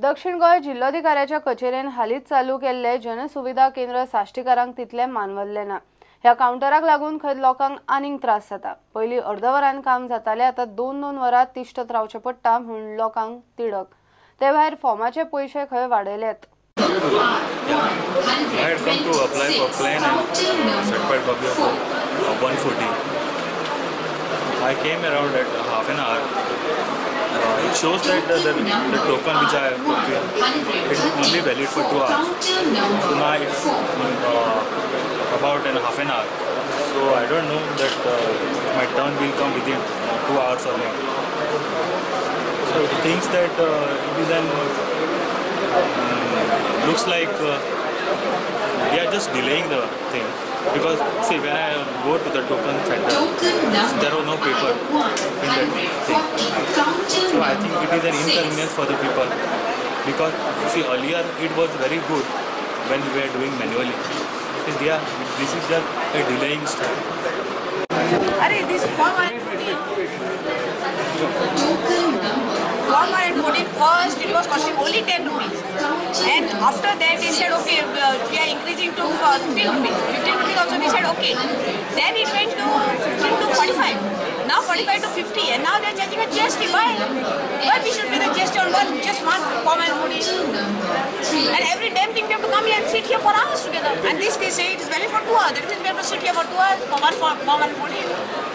दक्षिण गोंय जिल्लोधिकाऱ्याच्या कचेरेन हालींच चालू केल्ले जनसुविधा केंद्र साश्टीकारांक तितलें मानवल्लें ना. ह्या कावंटराक लागून खंय लोकांक आनीक त्रास जाता. पयलीं अर्द वरान काम जातालें, आतां 2-2 वरां तिश्टत रावचें पडटा म्हूण लोकांक तिडक. ते भायर फॉर्माचे पयशे खंय वाडयल्यात. I had come to apply for plan and certified copy of 140. I came around at half an hour. It shows that the token which I have taken, it is only valid for 2 hours. So now it's about an half an hour. So I don't know that my turn will come within 2 hours or not. So it thinks that it is an looks like they are just delaying the thing, because see, when I go to the token center, there was no paper in that thing. So I think it is an inconvenience for the people, because see, earlier it was very good when we were doing manually. See, this is just a delaying step. Arey, this form Form 114, first it was costing only 10 rupees, and after that they said okay, we are increasing to 15 rupees. 15 rupees also they said okay. Then it went to 15 to 45. Now 45 to 50, and now they are charging a GST. Why? Why we should pay the GST on just one form 114? And every damn thing we have to come here and sit here for hours together. And this they say it is valid for 2 hours. That means we have to sit here for 2 hours for one form 114.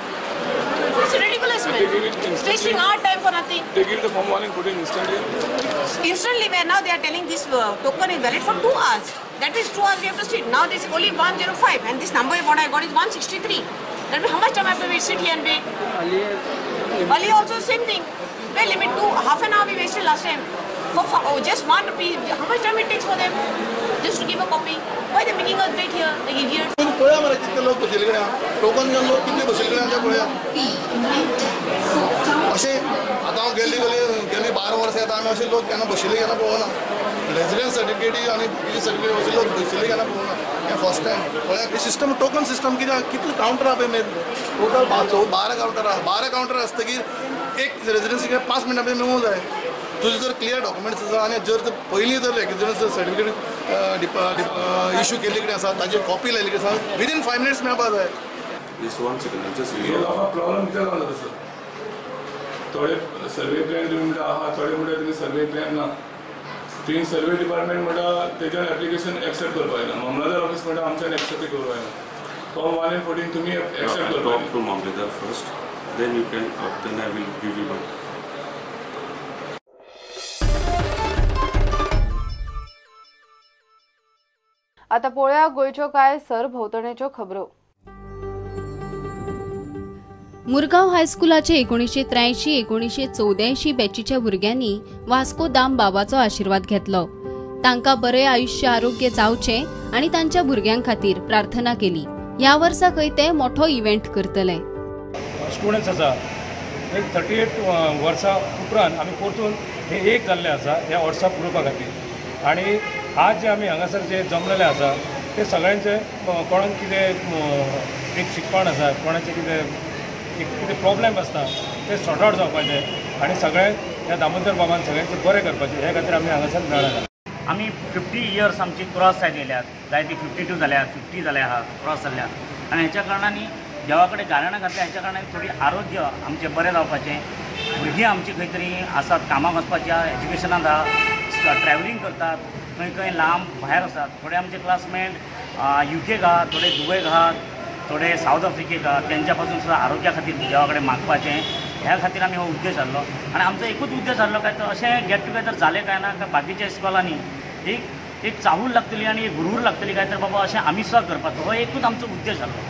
It's ridiculous, man. It's wasting our time for nothing. They give the form 1 and 14 instantly? Instantly, where now they are telling this token is valid for 2 hours. That means 2 hours we have to sit. Now this is only 105, and this number what I got is 163. That means how much time I have to wait, sit here and wait? Ali also same thing. Well, limit to half an hour we wasted last time. For just 1 rupee, how much time it takes for them just to give a copy? Why they making us wait here like idiots? पळया मरे कितले लोक बशिल्ले कडेन token घेवन लोक कितले बशिल्ले कडेन ते पळया. अशें आतां हांव गेल्ली गेली 12 वर्सां येता आमी अशे लोक केन्ना बशिल्ले केन्ना पळोवना. रेजिडन्स सर्टिफिकेटी आनी बाकीचे सर्टिफिकेट अशे लोक बशिल्ले केन्ना पळोवना. हें फर्स्ट टायम पळया. सिस्टम टोकन सिस्टम कित्याक कितले कावंटर आहा पळय मेन टोटल 12 कावंटर आहा. 12 कावंटर आसतकीर एक रेजिडन्स 5 मिनटां भितर मेळूंक जाय. तुजें जर क्लियर डॉक्युमेंट्स आसा आनी जर पयलीं जर रेजिडन्स सर्टिफिकेट इशू केल्ली कडेन आसा ताजी कॉपी लायल्ली कडेन आसा विदीन 5 मिनट्स मेळपा जाय. प्रॉब्लम कितें जालो तसो थोडे सर्वे प्लॅन तुमी म्हणटा आहा, थोडे म्हणटा तुमी सर्वे प्लॅन ना. तुमी सर्वे डिपार्टमेंट म्हणटा तेच्यान एप्लिकेशन एक्सेप्ट करपाक जायना. मामलेदार ऑफिस म्हणटा आमच्यान एक्सेप्ट करपाक जायना. फॉर्म 1 and 14 तुमी एक्सेप्ट करपाक. Talk to mamlatdar first, then you can, then I will give you back. आता पळोवया गोंयच्यो कांय सरभोंवतणेच्यो खबरो. मुरगांव हायस्कुलाचे 1983 1984 बॅचीच्या भुरग्यांनी वास्को दाम बाबाचो आशिर्वाद घेतलो. तांकां बरें आयुष्य आरोग्य जावचें आनी तांच्या भुरग्यां खातीर प्रार्थना केली. ह्या वर्सा खंय ते मोठो इव्हेंट करतले. स्टुडंट्स आसा एक 38 वर्सां उपरांत आमी परतून हे एक जाल्ले आसा ह्या व्हॉट्सअप ग्रुपा खातीर. आनी आज जे आमी हांगासर जे जमलेले आसा ते सगळ्यांचे कोणाक कितें एक शिकपण आसा, कोणाचें कितें एक कितें प्रॉब्लेम आसता ते सॉर्ट आवट जावपाचे आनी सगळे ह्या दामोदर बाबान सगळ्यांचे बरें करपाचें हे खातीर आमी हांगासर मेळ्ळा. आमी 50 इयर्स आमची क्रॉस जायत येयल्यात, जायती 52 जाल्या, 50 जाल्या आहा क्रॉस जाल्या. आनी हेच्या कारणांनी देवा कडेन गाराणां घातल्या, हेच्या कारणान थोडी आरोग्य आमचें बरें जावपाचें. भुरगीं आमची खंय तरी आसात, कामाक वचपाची आहा, एज्युकेशनांत आहा, ट्रॅवलिंग करतात, खंय खंय लांब भायर आसात. थोडे आमचे क्लासमेट युकेक आहात, थोडे दुबयक आहात, थोडे सावथ आफ्रिकेक आहात. तेंच्या पासून सुद्दां आरोग्या खातीर देवा कडेन मागपाचें ह्या खातीर आमी हो उद्देश हाडलो. आनी आमचो एकूच उद्देश हाडलो काय तर अशें गेट टुगेदर जालें काय ना काय बाकीच्या इस्कॉलांनी एक एक चाहूल लागतली आनी एक गुरूर लागतली काय तर बाबा अशें आमी सुद्दां करपाचो, हो एकूच आमचो उद्देश हाडलो.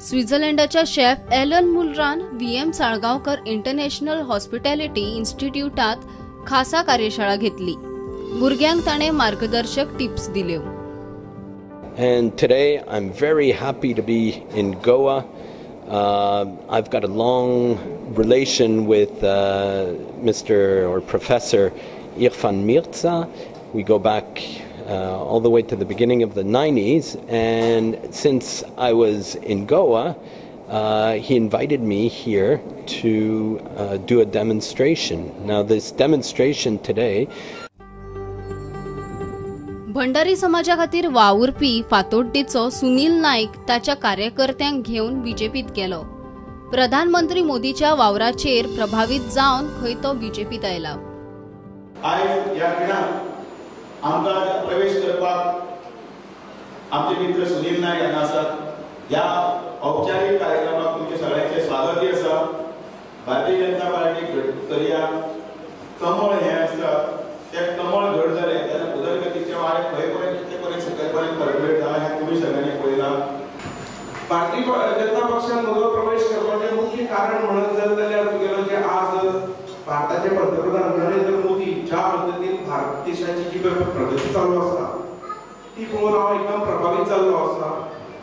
स्वित्झर्लंडाच्या शेफ एलन मुलरान VM Salgaonkar international hospitality इन्स्टिट्यूटात खासा कार्यशाळा घेतली. भुरग्यांक ताणें मार्गदर्शक टिप्स दिल्यो. And today I'm very happy to be in Goa. I've got a long relation with Mr. or Professor Irfan Mirza. We go back all the way to the beginning of the 90s, and since I was in Goa, He invited me here to do a demonstration. Now, this demonstration today. Bhandari समाजा खातीर वावुरपी फातोड्डेचो सुनील नायक ताच्या कार्यकर्त्यांक घेवन बीजेपीत गेलो. प्रधानमंत्री मोदीच्या वावराचेर प्रभावीत जावन खंय तो बीजेपीत आयला. आयज ह्या खिणाक आमकां प्रवेश करपाक आमचे मित्र सुनील नायक हांगा आसात. ह्या औपचारीक कार्यक्रमाक तुमचे सगळ्यांचे स्वागतय आसा. भारतीय जनता पार्टी घट करया कमळ हें आसा, तें कमळ घट जालें जाल्यार उदरगतीचें वारें खंय पर्यंत कितले पर्यंत सकयल पर्यंत परगट जाला हें तुमी सगळ्यांनी पळयलां. भारतीय जनता पक्षान म्हजो प्रवेश करपाचें मुख्य कारण म्हणत जाल्यार तुगेलो जे आज भारताचे पंतप्रधान नरेंद्र मोदी ज्या पद्दतीन भारत देशाची जी प्रगती चालू आसा ती पळोवन हांव एकदम प्रभावीत जाल्लो आसा.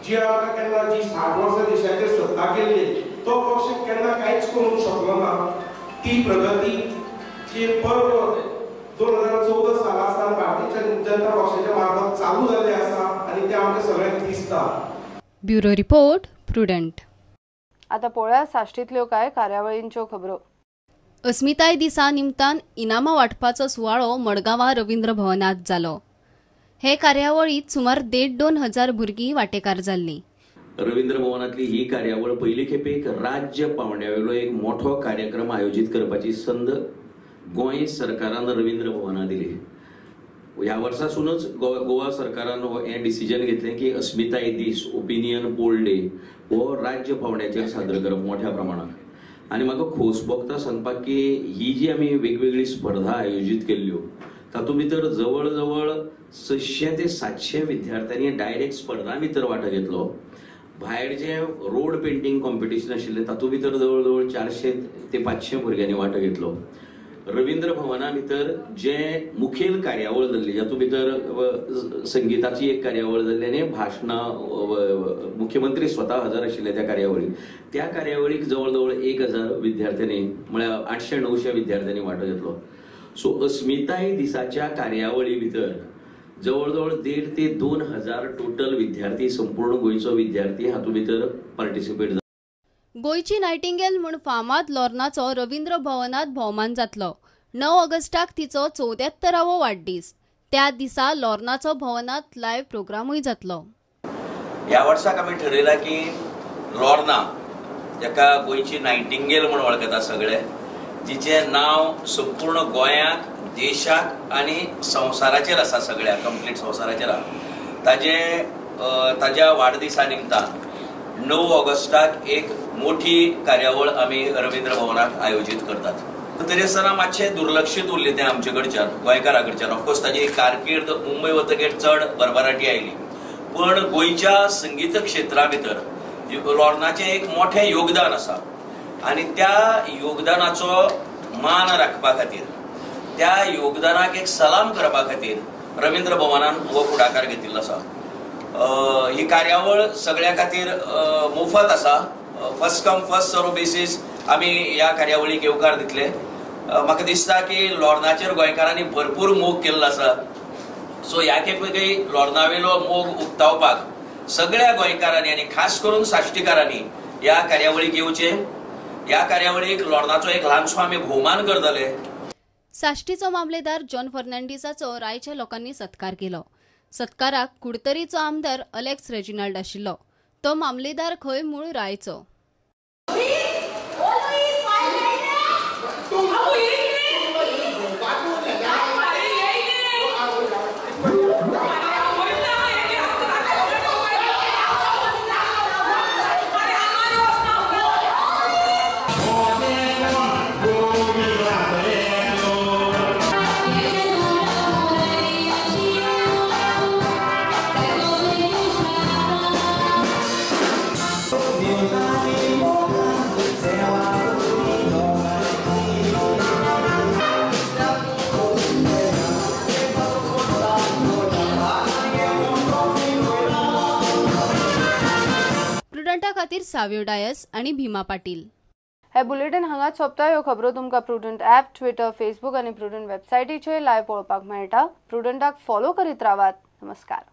जी आमकां केन्ना जी 60 वर्सां देशाचेर सत्ता केल्ली तो पक्ष केन्ना कांयच करूंक शकलो ना. ती प्रगती जी पर्व 2014 साला सावन भारतीय जनता पक्षाच्या मार्फत चालू जाल्लें आसा आनी तें आमकां सगळ्यांक दिसता. Bureau report, Prudent. आता पळोवया साश्टींतल्यो कांय कार्यावळींच्यो खबरो. अस्मिताय दिसा निमतान इनामां वांटपाचो सुवाळो मडगांवां रवींद्र भवनांत जालो. हे कार्यावळींत सुमार 1,500-2 हजार भुरगीं वांटेकार जाल्लीं. रवींद्र भवनांतली ही कार्यावळ पयली खेपेक राज्य पांवड्यावेलो एक मोठो कार्यक्रम आयोजीत करपाची संद गोंय सरकारान रवींद्र भवनाक दिली. ह्या वर्सासूनच गोवा सरकारान हें डिसिजन घेतलें की अस्मिताय दीस, ओपिनियन पोल डे हो राज्य पांवड्याचेर सादर करप मोठ्या प्रमाणात. आनी म्हाका खोस भोगता सांगपाक की ही जी आमी वेगवेगळी स्पर्धा आयोजीत केल्ल्यो तातूंत भितर जवळ जवळ 600 ते 700 विद्यार्थ्यांनी डायरेक्ट स्पर्धा भितर वांटो घेतलो. भायर जे रोड पेंटींग कॉम्पिटिशन आशिल्लें तातूंत भितर जवळ जवळ 400 ते 500 भुरग्यांनी वांटो घेतलो. रवींद्र भवना भितर जे मुखेल कार्यावळ जाल्ली जातूंत भितर संगीताची एक कार्यावळ जाल्ली आनी भाशणां मुख्यमंत्री स्वता हजर आशिल्ले त्या कार्यावळीक. त्या कार्यावळीक जवळ जवळ 1000 विद्यार्थ्यांनी म्हळ्यार 800-900 विद्यार्थ्यांनी वांटो घेतलो. सो अस्मिताय दिसाच्या कार्यावळी भितर जवळ जवळ 1,500 ते 2 हजार टोटल विद्यार्थी, संपूर्ण गोंयचो विद्यार्थी हातूंत भितर पार्टिसिपेट जाता. गोंयची नायटिंगेल म्हूण फामाद लोर्नाचो रवींद्र भवनांत भोवमान जातलो. 9 ऑगस्टाक तिचो 74वो वाडदीस. त्या दिसा लोर्नाचो भवनांत लायव्ह प्रोग्रामूय जातलो. ह्या वर्साक आमी ठरयलां की लोर्ना, जाका गोंयची नायटिंगेल म्हूण वळखता सगळे, जिचें नांव संपूर्ण गोंयाक, देशाक आनी संवसाराचेर आसा, सगळ्या कंप्लीट संवसाराचेर आसा, ताजे ताज्या वाडदिसा निमतान 9 ऑगस्टाक एक मोठी कार्यावळ आमी रवींद्र भवनात आयोजीत करतात. तरी आसतना मातशें दुर्लक्षीत उरलें तें आमचे कडच्यान, गोंयकारां कडच्यान. ऑफकोर्स ताजी कारकीर्द मुंबय वतकीर चड भरभराटी आयली, पण गोंयच्या संगीत क्षेत्रा भितर लोर्नाचें एक मोठें योगदान आसा आनी त्या योगदानाचो मान राखपा खातीर, त्या योगदानाक एक सलाम करपा खातीर रवींद्र भवनान हो फुडाकार घेतिल्लो आसा. ही कार्यावळ सगळ्या खातीर मोफत आसा. First come first serve basis आमी ह्या कार्यावळीक येवकार दितले. म्हाका दिसता की लोर्नाचेर गोंयकारांनी भरपूर मोग केल्लो आसा. सो ह्या खेपेकय लोर्नावेलो मोग उक्तावपाक सगळ्या गोंयकारांनी आनी खास करून साश्टीकारांनी ह्या कार्यावळीक येवचें. ह्या कार्यावळीक लोर्नाचो एक ल्हानसो आमी भोवमान करतले. साश्टीचो मामलेदार जॉन फर्नांडीसाचो रायच्या लोकांनी सत्कार केलो. सत्काराक कुडतरीचो आमदार अलेक्स रेजिनाल्ड आशिल्लो. तो मामलेदार खंय मूळ रायचो. खातीर साव्यो डायस आणि भीमा पाटील. हे बुलेटिन हांगाच सोंपता. ह्यो खबरो तुमकां प्रुडंट ॲप, ट्विटर, फेसबूक आनी प्रुडंट वेबसायटीचेर लायव्ह पळोवपाक मेळटा. प्रुडंटाक फॉलो करीत रावात. नमस्कार.